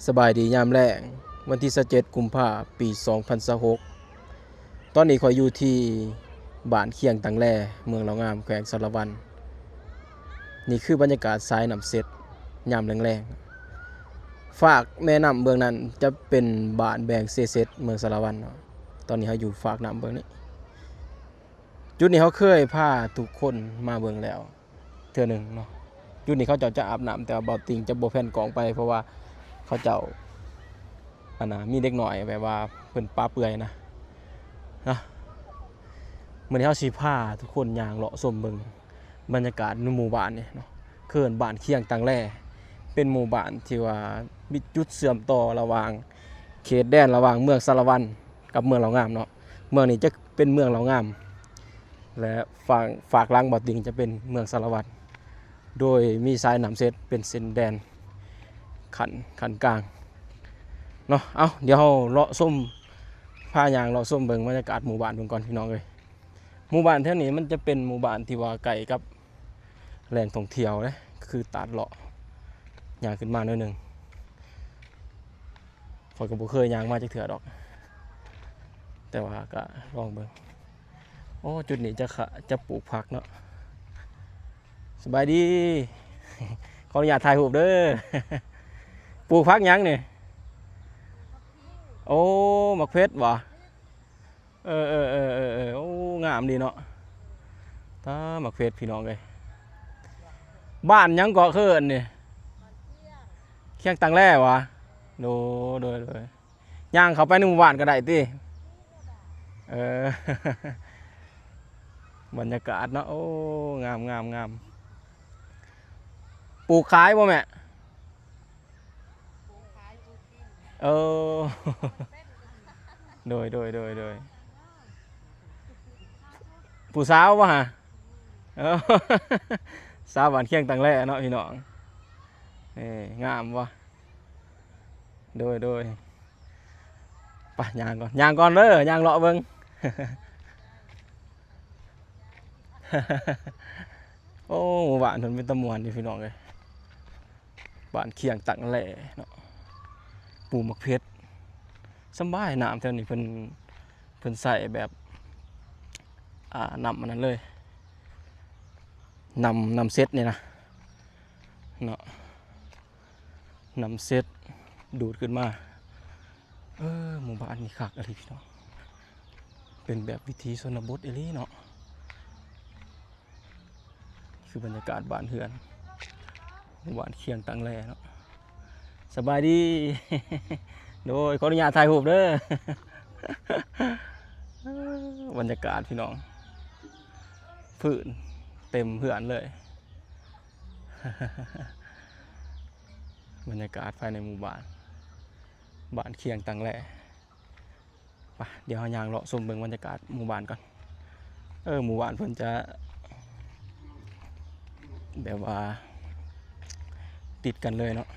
ສະບາຍດີຍາມແລງ ວັນທີຊາວເຈັດ ກຸມພາ ປີສອງພັນຊາວຫົກ. ຕອນນີ້ຂ້ອຍຢູ່ທີ່ບ້ານຄຽງຕັງແລ ເມືອງລາວງາມ ແຂວງສາລະວັນ. ນີ້ຄືບັນຍາກາດສາຍນ້ຳເຊັດຍາມແລງໆ. ຟາກແມ່ນ້ຳເບື້ອງນັ້ນຈະເປັນບ້ານແບງເຊເຊັດ ເມືອງສາລະວັນເນາະ. ຕອນນີ້ເຮົາຢູ່ຟາກນ້ຳເບື້ອງນີ້. ຈຸດນີ້ເຮົາເຄີຍພາທຸກຄົນມາເບິ່ງແລ້ວເທື່ອໜຶ່ງເນາະ. ຈຸດນີ້ເຂົາເຈົ້າຈະອາບນ້ຳ ແຕ່ວ່າບ່າວຕິງຈະບໍ່ແພນກ້ອງໄປ ເພາະວ່າເຂົາເຈົ້າ ອັນນ່າ ມີເດັກນ້ອຍແບບວ່າເພິ່ນປະເປື່ອຍນະ ນະ. ມື້ນີ້ເຮົາຊິພາທຸກຄົນຍ່າງເລາະຊົມເບິ່ງບັນຍາກາດໃນໝູ່ບ້ານນີ້ເນາະ. ເອີ້ນບ້ານຄຽງຕັງແລ ເປັນໝູ່ບ້ານທີ່ວ່າມີຈຸດເຊື່ອມຕໍ່ລະຫວ່າງເຂດແດນລະຫວ່າງເມືອງສາລະວັນ ກັບເມືອງລາວງາມເນາະ. ເມືອງນີ້ຈະເປັນເມືອງລາວງາມ ແລະ ຝັ່ງ ຟາກຫຼັງບ່າວຕິງຈະເປັນເມືອງສາລະວັນ ໂດຍມີສາຍນ້ຳເຊັດເປັນເສັ້ນແດນຂັ້ນ ຂັ້ນກາງເນາະ. ເອົາ ດຽວເຮົາເລາະຊົມ ພາຍ່າງເລາະຊົມເບິ່ງບັນຍາກາດໝູ່ບ້ານເບິ່ງກ່ອນ ພີ່ນ້ອງເອີຍ. ໝູ່ບ້ານແຖວນີ້ມັນຈະເປັນໝູ່ບ້ານທີ່ວ່າໃກ້ກັບແຫຼ່ງທ່ອງທ່ຽວເດ້ ຄືຕາດເລາະ ຍ່າງຂຶ້ນມາໜ້ອຍໜຶ່ງ. ຂ້ອຍກໍບໍ່ເຄີຍຍ່າງມາຈັກເທື່ອດອກ ແຕ່ວ່າກໍລອງເບິ່ງ. ໂອ້ ຈຸດນີ້ຈະຂະ ຈະປູກຜັກເນາະ. ສະບາຍດີ ຂໍອະນຸຍາດຖ່າຍຮູບເດີ. ປູກຜັກຫຍັງນີ້? ໂອ້ ໝາກເຜັດບໍ? ເອີໆໆໆ ໂອ້ ງາມດີເນາະ. ຕາ ໝາກເຜັດ ພີ່ນ້ອງເອີຍ. ບ້ານຫຍັງເກາະ ເອີ້ນນີ້? ຄຽງຕັງແລຫວາ? ໂດ ໂດຍໆ ຍ່າງເຂົ້າໄປໃນໝູ່ບ້ານກໍໄດ້ຕິ? ເອີ ບັນຍາກາດເນາະ. ໂອ້ ງາມໆໆ. ປູກຂາຍບໍ່ແມ່? ເອີ ໂດຍໆໆໆ. ຜູ້ສາວບໍ່ຫາ? ເອີ ສາວບ້ານຄຽງຕັງແລເນາະ ພີ່ນ້ອງ. ເອີ ງາມບໍ່? ໂດຍໆ ໄປ ຍ່າງກ່ອນ ຍ່າງກ່ອນເດີ ຍ່າງເລາະເບິ່ງ. ໂອ້ ໝູ່ບ້ານເພິ່ນເປັນຕາມ່ວນຢູ່ ພີ່ນ້ອງເອີຍ. ບ້ານຄຽງຕັງແລເນາະ ປູກໝາກເຜັດ ສຳບາຍ. ນ້ຳແຖວນີ້ເພິ່ນ ເພິ່ນໃຊ້ແບບ ອ່າ ນ້ຳອັນນັ້ນເລີຍ ນ້ຳ ນ້ຳເຊັດນີ້ນະ ເນາະ ນ້ຳເຊັດດູດຂຶ້ນມາ. ເອີ ໝູ່ບ້ານນີ້ຄັກອີ່ຫຼີ ພີ່ນ້ອງ. ເປັນແບບວິຖີຊົນນະບົດອີ່ຫຼີເນາະ. ຄືບັນຍາກາດບ້ານເຮືອນ ໝູ່ບ້ານຄຽງຕັງແລເນາະ. ສະບາຍດີ ໂດຍ ຂໍອະນຸຍາດຖ່າຍຮູບເດີ. ບັນຍາກາດ ພີ່ນ້ອງ ພື້ນເຕັມເຮືອນເລີຍ. ບັນຍາກາດພາຍໃນໝູ່ບ້ານ ບ້ານຄຽງຕັງແລ. ໄປ ດຽວເຮົາຍ່າງເລາະຊົມເບິ່ງບັນຍາກາດໝູ່ບ້ານກ່ອນ. ເອີ ໝູ່ບ້ານເພິ່ນຈະແບບວ່າຕິດກັນເລີຍເນາະ.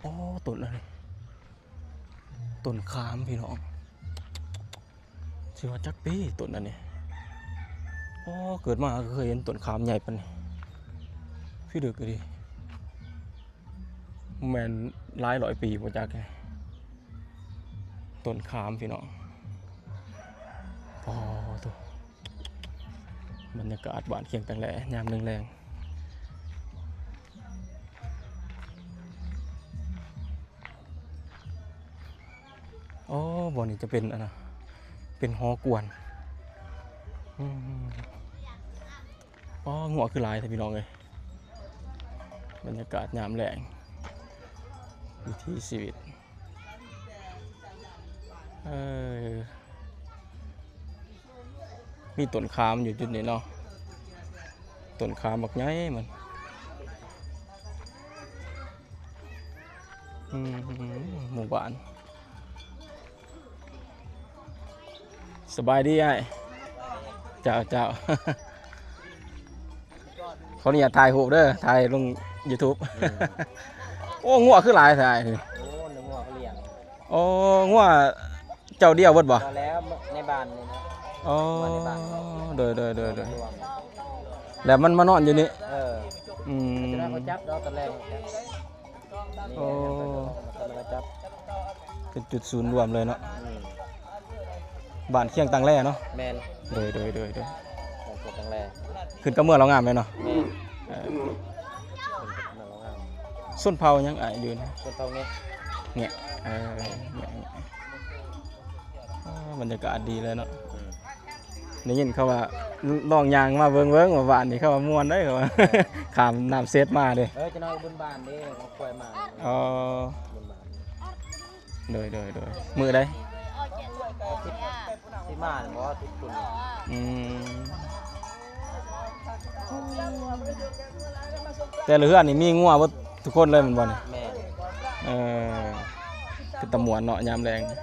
ໂອ້ ຕົ້ນອັນນີ້ ຕົ້ນຂາມ ພີ່ນ້ອງ. ຊິວ່າຈັກປີຕົ້ນອັນນີ້. ໂອ້ ເກີດມາກໍເຄີຍເຫັນຕົ້ນຂາມໃຫຍ່ປານນີ້ ພີ່ເດີກະດີ. ແມ່ນຫຼາຍຮ້ອຍປີບໍ່ຈັກ. ຕົ້ນຂາມ ພີ່ນ້ອງ. ໂອ້ໂຕ ບັນຍາກາດບ້ານຄຽງຕັງແລຍາມແລງໆ. ອໍ ບ່ອນນີ້ຈະເປັນອັນນະ ເປັນຫໍກວນ. ອືມ ອໍ ງົວຄືຫຼາຍແທ້ພີ່ນ້ອງເອີຍ. ບັນຍາກາດຍາມແລງ ວິຖີຊີວິດ ເອີ. ມີຕົ້ນຂາມຢູ່ຈຸດນີ້ເນາະ ຕົ້ນຂາມບັກໃຫຍ່ມັນ. ອືມ ໝູ່ບ້ານ. ສະບາຍດີອ້າຍ. ເຈົ້າ ເຈົ້າ. ຂໍອະນຸຍາດຖ່າຍຮູບເດີ ຖ່າຍລົງຢູທູບ. ໂອ້ ງົວຄືຫຼາຍແທ້ອ້າຍ. ໂອ້ ງົວເຂົາລ້ຽງ. ໂອ້ ງົວ ເຈົ້າດຽວເບິດບໍ່? ບໍ່ແລ້ວ ໃນບ້ານນີ້ນະ. ອໍ ໃນບ້ານ ໂດຍໆໆໆ ລວມ ແລ້ວມັນມານອນຢູ່ນີ້. ເອີ ອືມ ຈະໄດ້ມາຈັບດອກຕອນແລງ. ໂອ້ ເປັນຈຸດສູນລວມເລີຍເນາະ. ອືມ ບ້ານຄຽງຕັງແລເນາະ. ແມ່ນ ໂດຍໆໆໆ ບ້ານຄຽງຕັງແລ ຂຶ້ນກັບເມືອງເລົ່າງາມເລີຍເນາະ. ແມ່ນ ເອີ ຊົນເຜົ່າຫຍັງອ້າຍຢູ່ນີ້? ຊົນເຜົ່າແງະ ແງະ ເອີ ແງະ ແງະ. ອ່າ ບັນຍາກາດດີເລີຍເນາະ. ອືມ ໄດ້ຍິນເຂົາວ່າລອງຍ່າງມາເບິ່ງໆ ວ່າບ້ານນີ້ເຂົາວ່າມ່ວນເດ້ ເຂົາວ່າ ເອີ ຂ້າມນ້ຳເຊດມາເດ້. ເອີ ຈະນ້ອຍບຸນບ້ານເດ້ ເຂົາຄ່ອຍມາ. ອໍ ບຸນບ້ານ ໂດຍໆໆ ມື້ໃດ? ອາທິດທີ່ມານີ້ບໍ່? ອາທິດພຸ້ນ. ອືມ ແຕ່ລະເຮືອນນີ້ມີງົວເບິດທຸກຄົນເລີຍແມ່ນບໍ່ນີ້? ແມ່ນ ເອີ ເປັນຕາມ່ວນເນາະຍາມແລງ. ອືມ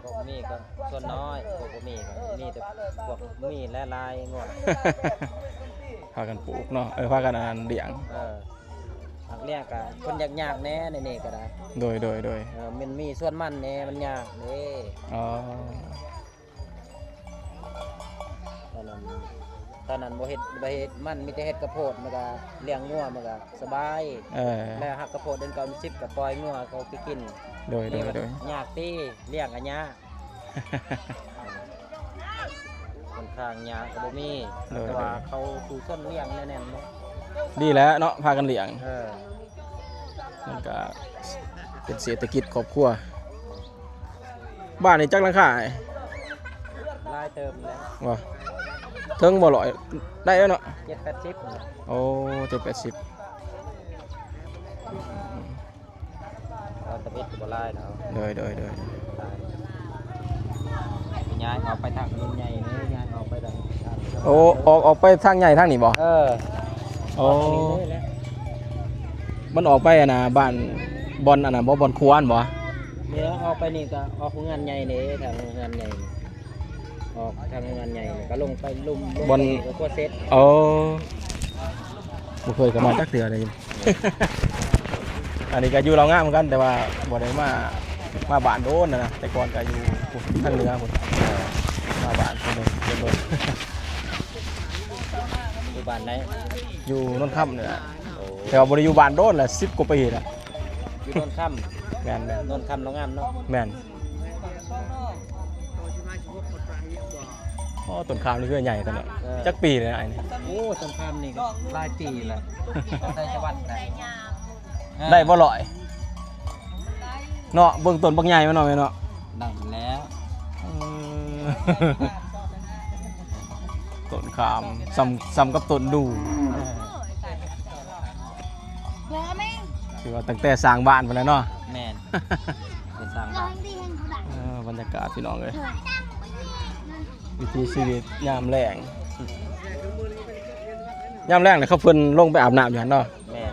ພວກມີກໍສ່ວນນ້ອຍ ພວກບໍ່ມີກໍມີ ແຕ່ພວກມີຫຼາຍໆງົວ ພາກັນປູກເນາະ. ເອີ ພາກັນອັນລ້ຽງ ເອີ ຮັກລ້ຽງກໍຄົນຍາກໆແດ່ໃນນີ້ກໍໄດ້. ໂດຍໆໆ ເອີ ມັນມີສວນມັນແດ່ ມັນຍາກເດ້. ອໍ ຕອນນັ້ນ ຕອນນັ້ນບໍ່ເຮັດ ບໍ່ເຮັດມັນ ມີແຕ່ເຮັດກະໂພດ ມັນກໍລ້ຽງງົວ ມັນກໍສະບາຍ. ເອີ ແລ້ວຫັກກະໂພດເດືອນເກົ້າເດືອນສິບກໍປ່ອຍງົວເຂົາໄປກິນ. ໂດຍໆໆ ຍາກຕິ ລ້ຽງກໍຍາກ ຂ້ອນຂ້າງຍາກກໍບໍ່ມີ. ໂດຍໆ ແຕ່ວ່າເຂົາສູ້ຊົນລ້ຽງແໜ້ນໆເນາະ. ດີແລ້ວເນາະ ພາກັນລ້ຽງ. ເອີ ມັນກະເປັນເສດຖະກິດຄອບຄົວ. ບ້ານນີ້ຈັກຫຼັງຄາ? ຫຼາຍເຕີບແລ້ວ. ວ່າເຖິງບໍ່ຮ້ອຍ ໄດ້ແລ້ວເນາະ ເຈັດແປດສິບ. ໂອ້ ເຈັດແປດສິບ ຕອນທຳອິດກໍບໍ່ຫຼາຍດອກ. ໂດຍໆໆ ຍ້າຍອອກໄປທາງຖະໜົນໃຫຍ່ເດ້ ຍ້າຍອອກໄປທາງ ໂອ້ ອອກ ອອກໄປທາງໃຫຍ່ທາງນີ້ບໍ່? ເອີ ໂອ້ ອອກທາງນີ້ເລີຍແຫຼະ. ມັນອອກໄປອັນນ່າ ບ້ານ ບ່ອນອັນນ່າບໍ່ ບ່ອນຄົວຫັ້ນບໍ່? ແມ່ນ ອອກໄປນີ້ກໍອອກໂຮງງານໃຫຍ່ເດ້ ທາງໂຮງງານໃຫຍ່ນີ້ ອອກທາງໂຮງງານໃຫຍ່ນີ້ກໍລົງໄປລຸ່ມ ລົງ ບ່ອນ ໄປກໍຄົວເສັດ. ໂອ້ ບໍ່ເຄີຍເຂົ້າມາຈັກເທື່ອເລີຍ. ອັນນີ້ກໍຢູ່ເລົ່າງາມຄືກັນ ແຕ່ວ່າບໍ່ໄດ້ມາ ມາບ້ານໂດນນະ ແຕ່ກ່ອນກໍຢູ່ທາງເໜືອພຸ້ນ ມາບ້ານເພິ່ນໂດນໆ. ຢູ່ບ້ານໃດ? ຢູ່ໂນນຄຳນີ້ແຫຼະ. ໂອ້ ແຕ່ວ່າບໍ່ໄດ້ຢູ່ບ້ານໂດນລະ ສິບກວ່າປີລະ. ຢູ່ໂນນຄຳ. ແມ່ນໆ ໂນນຄຳເລົ່າງາມເນາະ. ແມ່ນ. ອໍ ຕົ້ນຂາມນີ້ຄືໃຫຍ່ຂະໜາດ. ເອີ ຈັກປີແລ້ວອ້າຍນີ້? ໂອ້ ຕົ້ນຂາມນີ້ກໍຫຼາຍປີແລ້ວ. ໄດ້ຈັກວັນໄດ້? ໄດ້ບໍ່ຮ້ອຍເນາະ? ເບິ່ງຕົ້ນບັກໃຫຍ່ມັນເນາະແມ່ເນາະ. ໄດ້ແລ້ວ. ເອີ ຕົ້ນຂາມສ່ຳ ສ່ຳກັບຕົ້ນດູ່. ຖືວ່າຕັ້ງແຕ່ສ້າງບ້ານພຸ້ນແຫຼະເນາະ. ແມ່ນ ເປັນສ້າງບ້ານ. ເອີ ບັນຍາກາດພີ່ນ້ອງເອີຍ ວິຖີຊີວິດຍາມແລງ. ຍາມແລງນີ້ເຂົາເພິ່ນລົງໄປອາບນ້ຳຢູ່ຫັ້ນເນາະ. ແມ່ນ.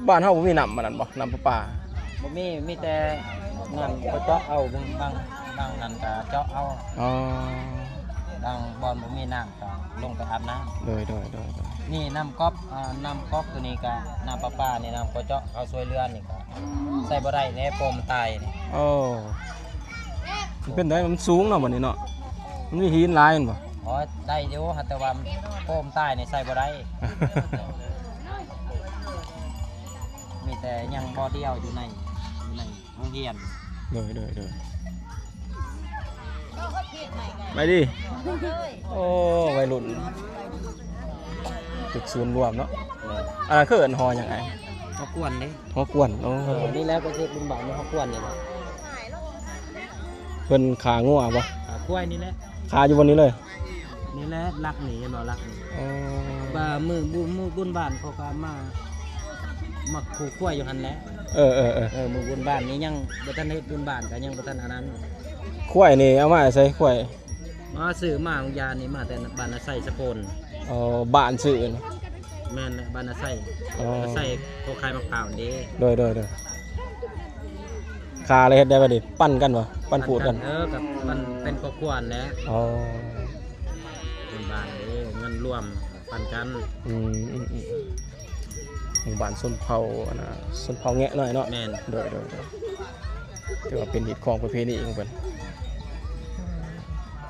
ບ້ານເຮົາບໍ່ມີນ້ຳອັນນັ້ນບໍ່? ນ້ຳປະປາ? ບໍ່ມີ ມີແຕ່ນ້ຳເຂົາເຈາະເອົາ ບາງ ບາງ ບາງນັ້ນກໍເຈາະເອົາ. ອໍ ບາງບ່ອນບໍ່ມີນ້ຳກໍລົງໄປອາບນ້ຳ. ໂດຍໆໆໆ. ນີ້ນ້ຳກັອກ ອ່າ ນ້ຳກັອກໂຕນີ້ກໍນ້ຳປະປານີ້ ນ້ຳເຂົາເຈາະເອົາຊ່ວຍເຫຼືອນີ້ກໍໃຊ້ບໍ່ໄດ້ແດ່ ໂປ່ງມັນຕາຍນີ້. ໂອ້ ມັນເປັນໄດ? ມັນສູງເນາະ ບັດນີ້ເນາະ ມັນມີຫີນຫຼາຍແມ່ນບໍ່? ອໍ ໄດ້ຢູ່ ຫາກແຕ່ວ່າໂປ່ງຕາຍນີ້ໃຊ້ບໍ່ໄດ້. ມີແຕ່ຍັງບໍ່ດຽວຢູ່ໃນ ຢູ່ໃນໂຮງຮຽນ. ໂດຍໆໆ. ໄປດີ. ໂອ້ ໄວລຸ້ນ ຈຸດສູນລວມເນາະ. ແມ່ນ. ອັນນັ້ນຄືເອີ້ນຫໍຫຍັງອ້າຍ? ຫໍກວນເດ້. ຫໍກວນ. ໂອ້ ເອີ ນີ້ແຫຼະ ໄປເຮັດບຸນບາດໃນຫໍກວນນີ້ແຫຼະ. ເພິ່ນຂ້າງົວບໍ່? ຂ້າຄວາຍນີ້ແຫຼະ. ຂ້າຢູ່ບ່ອນນີ້ເລີຍ? ນີ້ແຫຼະ ຫຼັກນີ້ ເຫັນບໍ່ ຫຼັກນີ້. ອໍ ວ່າມື້ບຸ ມື້ບຸນບ້ານເຂົາກໍມາ ມາຄູ່ຄວາຍຢູ່ຫັ້ນແຫຼະ. ເອີໆໆ ເອີ ມື້ບຸນບ້ານນີ້ຍັງບໍ່ທັນເຮັດບຸນບ້ານ ກໍຍັງບໍ່ທັນອັນນັ້ນ. ຄວາຍນີ້ເອົາມາແຕ່ໃສ ຄວາຍ? ມາຊື້ມາ ຢານີ້ມາແຕ່ບ້ານນາໄຊສະໂພນ. ອໍ ບ້ານຊື່ນະ? ແມ່ນແຫຼະ ບ້ານນາໄຊ. ອໍ ນາໄຊ ເຂົາຂາຍໝາກພ້າວເດ້. ໂດຍໆໆ. ຂ້າແລ້ວເຮັດໄດ້ບັດນີ້ ປັນກັນບໍ່? ປັນຂູດກັນ. ເອີ ກັບມັນເປັນຄອບຄົວຫັ້ນແຫຼະ. ອໍ ເປັນບ້ານເດ້ ເງິນລວມປັນກັນ. ອືມໆໆ. ໝູ່ບ້ານຊົນເຜົ່າ ອັນນ່າ ຊົນເຜົ່າແງະນ້ອຍເນາະ. ແມ່ນ. ໂດຍໆໆ. ຖືວ່າເປັນຮີດຄອງປະເພນີຂອງເພິ່ນ.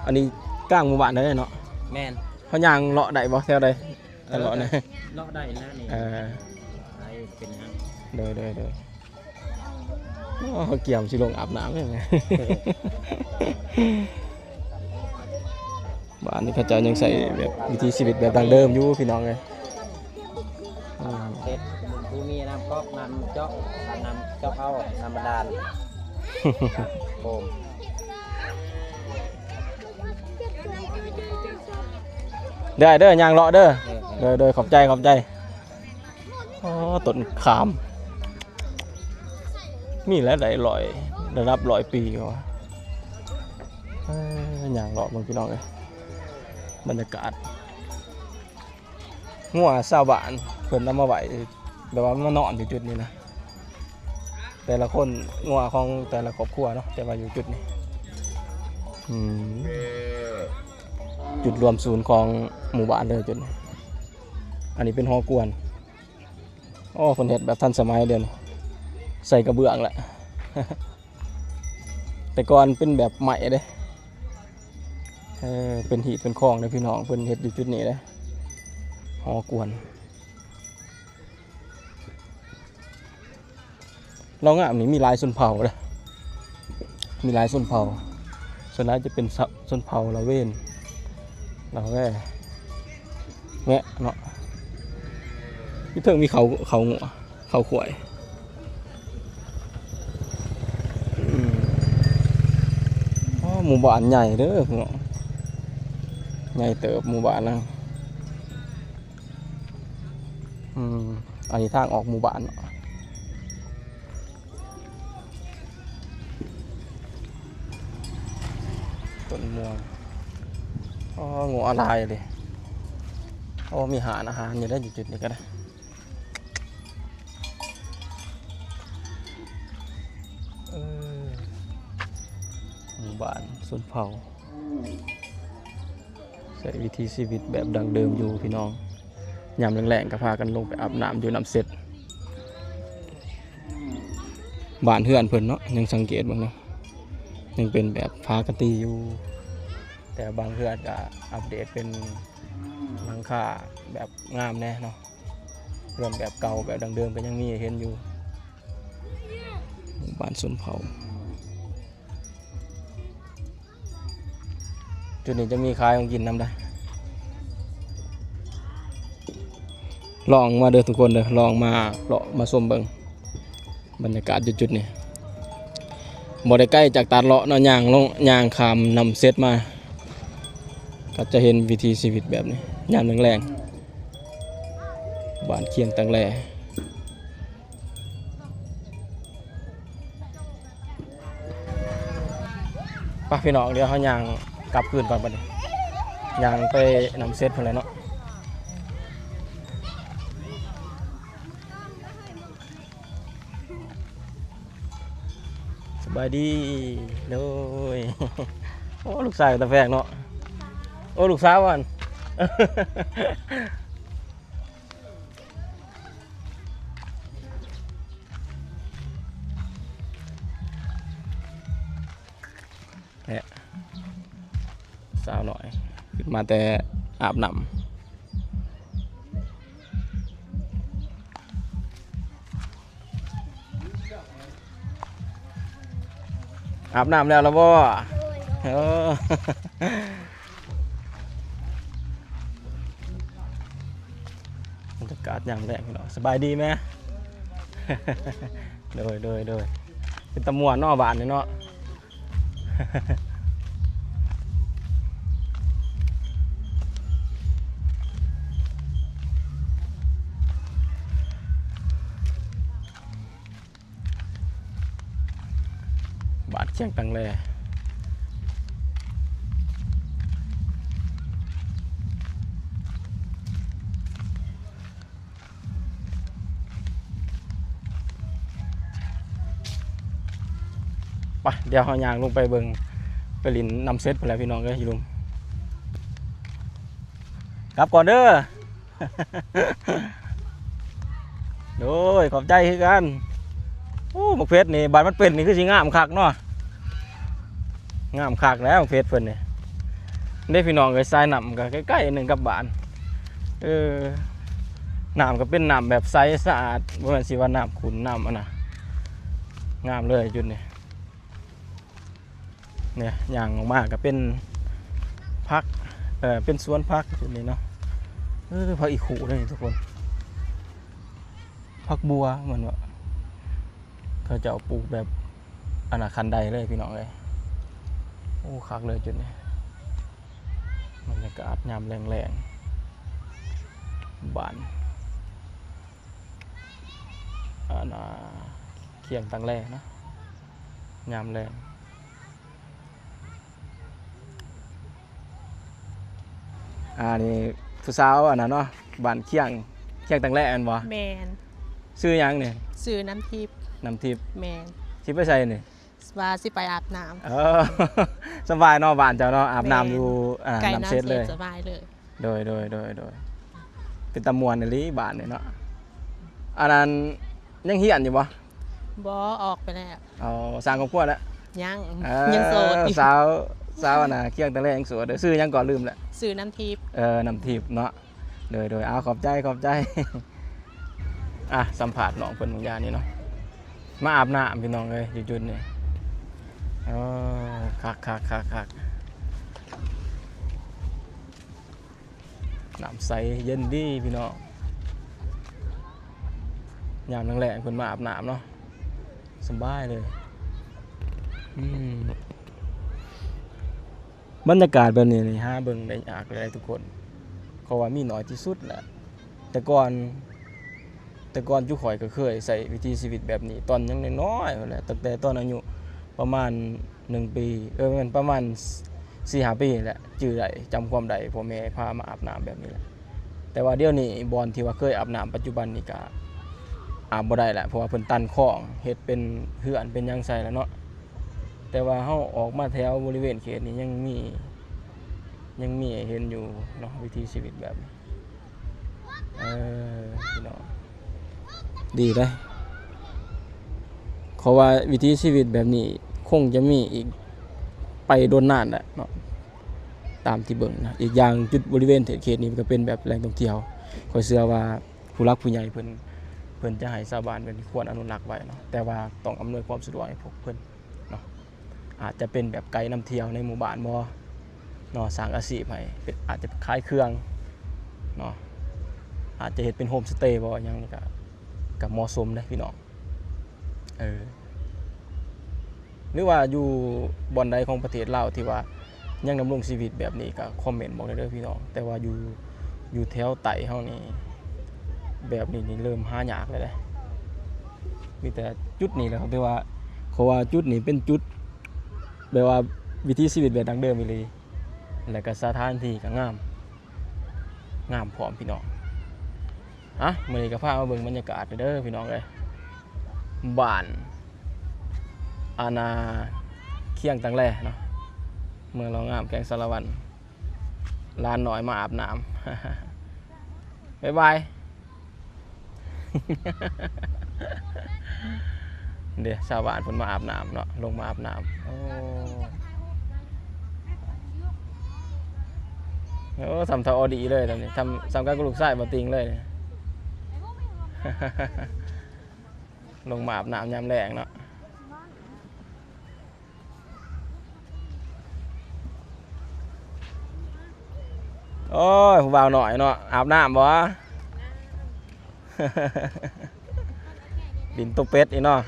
ອັນນີ້ກາງໝູ່ບ້ານເດ້ເນາະ. ແມ່ນ. ເຮົາຍ່າງເລາະໄດ້ບໍ່ແຖວໃດ? ເອີ ເລາະນະ ເລາະໄດ້ນະນີ້. ເອີ ໄດ້ ເປັນຫຍັງ. ໂດຍ ໂດຍ ໂດຍ. ໂອ້ ກຽມຊິລົງອາບນ້ຳແລ້ວ. ບ້ານນີ້ເຂົາເຈົ້າຍັງໃຊ້ແບບວິຖີຊີວິດແບບດັ້ງເດີມຢູ່ພີ່ນ້ອງເອີຍ. ອ່າ ເຮັດ ຜູ້ມີນ້ຳກອກ ນ້ຳເຈາະ ນ້ຳເຈາະເອົາ ນ້ຳບາດານ ໂອມ. ເດີ ເດີ ຍ່າງເລາະເດີ. ເອີ ເດີ ເດີ ຂອບໃຈ ຂອບໃຈ. ອໍ ຕົ້ນຂາມ ມີແຫຼະ ໄດ້ຮ້ອຍ ລະດັບຮ້ອຍປີວ່າ. ເອີ ຍ່າງເລາະເບິ່ງພີ່ນ້ອງເອີຍ ບັນຍາກາດ. ງົວຊາວບ້ານເພິ່ນເອົາມາໄວ້ ແບບວ່າມານອນຢູ່ຈຸດນີ້ນະ. ແຕ່ລະຄົນ ງົວຂອງແຕ່ລະຄອບຄົວເນາະ ແຕ່ວ່າຢູ່ຈຸດນີ້. ອືມ ຈຸດລວມສູນຂອງໝູ່ບ້ານເລີຍຈຸດນີ້. ອັນນີ້ເປັນຫໍກວນ. ໂອ້ ເພິ່ນເຮັດແບບທັນສະໄໝດຽວນີ້ ໃສ່ກະເບື້ອງແຫຼະ. ແຕ່ກ່ອນເປັນແບບໄມ້ເດ້. ເອີ ເປັນຮີດເປັນຄອງເດ້ພີ່ນ້ອງ ເພິ່ນເຮັດຢູ່ຈຸດນີ້ເດ້ ຫໍກວນ. ລາວງາມນີ້ມີຫຼາຍຊົນເຜົ່າເດ້ ມີຫຼາຍຊົນເຜົ່າ. ສ່ວນຫຼາຍຈະເປັນ ຊະ ຊົນເຜົ່າລາເວນ ລາແວ ແງະເນາະ. ຢູ່ເທິງມີເຂົາ ເຂົາງົວ ເຂົາຄວາຍ. ອືມ ອໍ ໝູ່ບ້ານໃຫຍ່ເດີພີ່ນ້ອງ ໃຫຍ່ເຕີບໝູ່ບ້ານນະ. ອືມ ອັນນີ້ທາງອອກໝູ່ບ້ານເນາະ. ຕົ້ນມ່ວງ. ອໍ ງົວຫຼາຍເດ. ໂອ້ ມີຮ້ານອາຫານຢູ່ເດ້ ຢູ່ຈຸດນີ້ກໍໄດ້. ເອີ ໝູ່ບ້ານຊົນເຜົ່າ ໃຊ້ວິຖີຊີວິດແບບດັ້ງເດີມຢູ່ພີ່ນ້ອງ. ຍາມແລງໆກໍພາກັນລົງໄປອາບນ້ຳຢູ່ນ້ຳເຊັດ. ບ້ານເຮືອນເພິ່ນເນາະ ຍັງສັງເກດເບິ່ງເນາະ ຍັງເປັນແບບຝາກະຕີຢູ່. ແຕ່ບາງເຮືອນກໍອັບເດດເປັນຫຼັງຄາແບບງາມແດ່ເນາະ. ເຮືອນແບບເກົ່າແບບດັ້ງເດີມກໍຍັງມີໃຫ້ເຫັນຢູ່. ໝູ່ບ້ານຊົນເຜົ່າ. ຈຸດນີ້ຈະມີຂາຍຂອງກິນນຳໄດ໋. ລອງມາເດີທຸກຄົນເດີ ລອງມາເລາະມາຊົມເບິ່ງບັນຍາກາດຢູ່ຈຸດນີ້. ບໍ່ໄດ້ໄກຈາກຕາດເລາະເນາະ ຍ່າງລົງ ຍ່າງຂ້າມນ້ຳເຊັດມາ ກໍຈະເຫັນວິຖີຊີວິດແບບນີ້ ຍາມແລງໆ ບ້ານຄຽງຕັງແລ. ໄປພີ່ນ້ອງ ດຽວເຮົາຍ່າງກັບຄືນກ່ອນບັດນີ້ ຍ່າງໄປນ້ຳເຊັດພຸ້ນແຫຼະເນາະ. ສະບາຍດີ ໂດຍ. ໂອ້ ລູກຊາຍຕາແພງເນາະ. ໂອ້ ລູກສາວຫັ້ນ. ແລະ ສາວນ້ອຍຂຶ້ນມາແຕ່ອາບນ້ຳ. ອາບນ້ຳແລ້ວລະບໍ່? ໂດຍ. ເອີ ບັນຍາກາດຍາມແລງພີ່ນ້ອງ. ສະບາຍດີແມ່. ໂດຍ ໂດຍ ໂດຍ. ເປັນຕາມ່ວນເນາະ ບ້ານນີ້ເນາະ. ບ້ານຄຽງຕັງແລ. ໄປ ດຽວເຮົາຍ່າງລົງໄປເບິ່ງ ໄປຫຼິ້ນນ້ຳເຊັດພຸ້ນແຫຼະພີ່ນ້ອງເອີຍ ຢູ່ລຸ່ມ. ກັບກ່ອນເດີ. ໂດຍ ຂອບໃຈຄືກັນ. ໂອ້ ໝາກເຜັດນີ້ ບາດມັນເປັນນີ້ຄືຊິງາມຄັກເນາະ. ງາມຄັກແລ້ວໝາກເຜັດເພິ່ນນີ້ເດ້ພີ່ນ້ອງເອີຍ. ສາຍນ້ຳກໍໃກ້ໆໜຶ່ງກັບບ້ານ. ເອີ ນ້ຳກໍເປັນນ້ຳແບບໃສສະອາດ, ບໍ່ແມ່ນຊິວ່ານ້ຳຂຸ່ນນ້ຳອັນນະ. ງາມເລີຍຈຸດນີ້. ນີ້ຍ່າງອອກມາກໍເປັນຜັກ ເອີ ເປັນສວນຜັກຈຸດນີ້ເນາະ. ເອີ ຜັກອີ່ຄູ່ເດ້ນີ້ທຸກຄົນ, ຜັກບົວແມ່ນບໍ່? ເຂົາເຈົ້າປູກແບບອັນນະ ຂັ້ນໄດເລີຍພີ່ນ້ອງເອີຍ. ໂອ້ ຄັກເລີຍຈຸດນີ້. ບັນຍາກາດຍາມແລງໆ ບ້ານ ອັນນະ ຄຽງຕັງແລເນາະ ຍາມແລງ. ອັນນີ້ຜູ້ສາວອັນນັ້ນເນາະ ບ້ານຄຽງ ຄຽງຕັງແລແມ່ນບໍ່? ແມ່ນ. ຊື່ຫຍັງນີ້? ຊື່ນ້ຳທິບ. ນ້ຳທິບ. ແມ່ນ. ຊິໄປໃສນີ້? ວ່າຊິໄປອາບນ້ຳ. ເອີ ສະບາຍເນາະ ບ້ານເຈົ້າເນາະ ອາບນ້ຳຢູ່ ໃກ້ນ້ຳເຊັດເລີຍ. ສະບາຍເລີຍ. ໂດຍ ໂດຍ ໂດຍ ໂດຍ. ເປັນຕາມ່ວນອີ່ຫຼີບ້ານນີ້ເນາະ. ອັນນັ້ນຍັງຮຽນຢູ່ບໍ່? ບໍ່ ອອກໄປແລ້ວ. ເອົາ ສ້າງຄອບຄົວແລ້ວ? ຍັງ. ເອີ ຍັງໂສດຢູ່. ສາວ ສາວອັນນະ ຄຽງຕະແລງໂສດ. ເອີ ຊື່ຫຍັງກໍລືມແລ້ວ. ຊື່ນ້ຳທິບ. ເອີ ນ້ຳທິບເນາະ. ໂດຍ ໂດຍ. ເອົາ ຂອບໃຈ ຂອບໃຈ. ອ່ະ ສຳພາດນ້ອງເພິ່ນບາງຢ່າງນີ້ເນາະ. ມາອາບນ້ຳພີ່ນ້ອງເອີຍ ຢູ່ຈຸດນີ້. ເອີ ຄັກໆໆໆ. ນ້ຳໃສເຢັນດີພີ່ນ້ອງ. ຍາມແລງໆເພິ່ນມາອາບນ້ຳເນາະ ສະບາຍເລີຍ. ອືມ ບັນຍາກາດແບບນີ້ນີ້ ຫາເບິ່ງໄດ້ຍາກເລີຍທຸກຄົນ, ເພາະວ່າມີໜ້ອຍທີ່ສຸດແຫຼະ. ແຕ່ກ່ອນ ແຕ່ກ່ອນຈຸຂ້ອຍກໍເຄີຍໃຊ້ວິຖີຊີວິດແບບນີ້ ຕອນຍັງນ້ອຍໆພຸ້ນແຫຼະ, ຕັ້ງແຕ່ຕອນອາຍຸປະມານໜຶ່ງປີ ເອີ ແມ່ນປະມານສີ່ຫ້າປີນີ້ແຫຼະ, ຈື່ໄດ້ ຈຳຄວາມໄດ້ ພໍ່ແມ່ພາມາອາບນ້ຳແບບນີ້ແຫຼະ. ແຕ່ວ່າດຽວນີ້ບ່ອນທີ່ວ່າເຄີຍອາບນ້ຳປັດຈຸບັນນີ້ກະອາບບໍ່ໄດ້ແຫຼະ, ເພາະວ່າເພິ່ນຕັນຄອງ ເຮັດເປັນເຮືອນເປັນຫຍັງໃສ່ແລ້ວເນາະ. ແຕ່ວ່າເຮົາອອກມາແຖວບໍລິເວນເຂດນີ້ ຍັງມີ ຍັງມີໃຫ້ເຫັນຢູ່ເນາະ ວິຖີຊີວິດແບບນີ້. ເອີ ພີ່ນ້ອງ ດີເດ້ ເພາະວ່າວິຖີຊີວິດແບບນີ້ຄົງຈະມີອີກໄປດົນນານແຫຼະເນາະ ຕາມທີ່ເບິ່ງນະ. ອີກຢ່າງຈຸດບໍລິເວນເຂດນີ້ມັນກໍເປັນແບບແຫຼ່ງທ່ອງທ່ຽວ, ຂ້ອຍເຊື່ອວ່າຜູ້ຫຼັກຜູ້ໃຫຍ່ເພິ່ນ ເພິ່ນຈະໃຫ້ຊາວບ້ານແບບນີ້ຄວນອະນຸລັກໄວ້ເນາະ, ແຕ່ວ່າຕ້ອງອຳນວຍຄວາມສະດວກໃຫ້ພວກເພິ່ນເນາະ. ອາດຈະເປັນແບບໄກນຳທ່ຽວໃນໝູ່ບ້ານບໍ່ເນາະ, ສ້າງອາຊີບໃຫ້ ເປັນ ອາດຈະຂາຍເຄື່ອງເນາະ, ອາດຈະເຮັດເປັນໂຮມສະເຕບໍ່ ຫຍັງນີ້ກະ ກະເໝາະສົມເດ້ພີ່ນ້ອງ. ເອີ ຫຼືວ່າຢູ່ບ່ອນໃດຂອງປະເທດລາວທີ່ວ່າຍັງດຳລົງຊີວິດແບບນີ້ກະຄອມເມັນບອກໄດ້ເດີພີ່ນ້ອງ. ແຕ່ວ່າຢູ່ ຢູ່ແຖວໃຕ້ເຮົານີ້ ແບບນີ້ນີ້ເລີ່ມຫາຍາກແລ້ວເດ້. ມີແຕ່ຈຸດນີ້ແຫຼະ ເຂົາຖືວ່າ ເຂົາວ່າຈຸດນີ້ເປັນຈຸດ ແບບວ່າວິຖີຊີວິດແບບດັ້ງເດີມອີ່ຫຼີ ແລ້ວກໍສະຖານທີ່ກໍງາມ ງາມພ້ອມພີ່ນ້ອງ. ອ່ະ ມື້ນີ້ກໍພາມາເບິ່ງບັນຍາກາດເດີພີ່ນ້ອງເອີຍ, ບ້ານ ອານາ ຄຽງຕັງແລເນາະ ເມືອງເລົ່າງາມ ແຂວງສາລະວັນ. ຫຼານນ້ອຍມາອາບນ້ຳ. ບາຍບາຍ. ເດ້ ຊາວບ້ານເພິ່ນມາອາບນ້ຳເນາະ, ລົງມາອາບນ້ຳ. ໂອ້ ໂອ້ ສ່ຳທ້າວອໍດີເລີຍຕອນນີ້, ສ່ຳ ສ່ຳກັນກັບລູກຊາຍບ່າວຕິງເລີຍ. ລົງມາອາບນ້ຳຍາມແລງເນາະ. ໂອ້ຍ ຜູ້ບ່າວນ້ອຍເນາະ ອາບນ້ຳບໍ່? ດິນຕົວເປັດອີກເນາະ.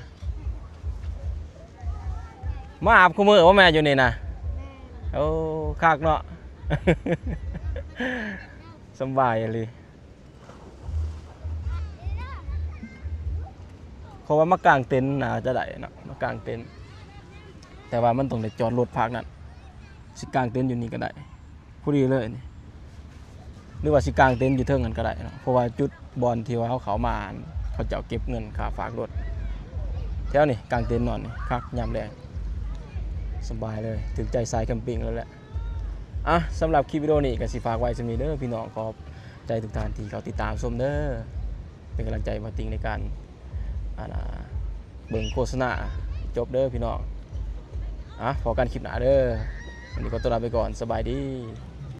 ມາອາບຄູ່ມື້ບໍ່ແມ່ຢູ່ນີ້ນະ? ໂອ້ ຄັກເນາະ ສຳບາຍອີ່ຫຼີ. ເພາະວ່າມາກາງເຕັນໜ້າຈະໄດ້ເນາະ, ມາກາງເຕັນ, ແຕ່ວ່າມັນຕ້ອງໄດ້ຈອດລົດພາກນັ້ນ. ຊິກາງເຕັນຢູ່ນີ້ກໍໄດ້ ພໍດີເລີຍນີ້, ຫຼືວ່າຊິກາງເຕັນຢູ່ເທິງນັ້ນກໍໄດ້ເນາະ, ເພາະວ່າຈຸດບ່ອນທີ່ວ່າເຮົາເຂົ້າມາ ເຂົາເຈົ້າເກັບເງິນຄ່າຝາກລົດ. ແຖວນີ້ກາງເຕັນນອນນີ້ຄັກ ຍາມແລງ ສະບາຍເລີຍ, ຖືກໃຈສາຍແຄມປິງແລ້ວແຫຼະ. ອ່ະ ສຳລັບຄລິບວິດີໂອນີ້ກໍຊິຝາກໄວ້ສ່ຳນີ້ເດີພີ່ນ້ອງ, ຂອບໃຈທຸກທ່ານທີ່ເຂົ້າຕິດຕາມຊົມເດີ, ເປັນກຳລັງໃຈບ່າວຕິງໃນການ ອັນ ອ່າ ເບິ່ງໂຄສະນາຈົບເດີພີ່ນ້ອງ. ອ່ະ ພໍ້ກັນຄລິບໜ້າເດີ. ວັນນີ້ຂໍຕົວລາໄປກ່ອນ. ສະບາຍດີ.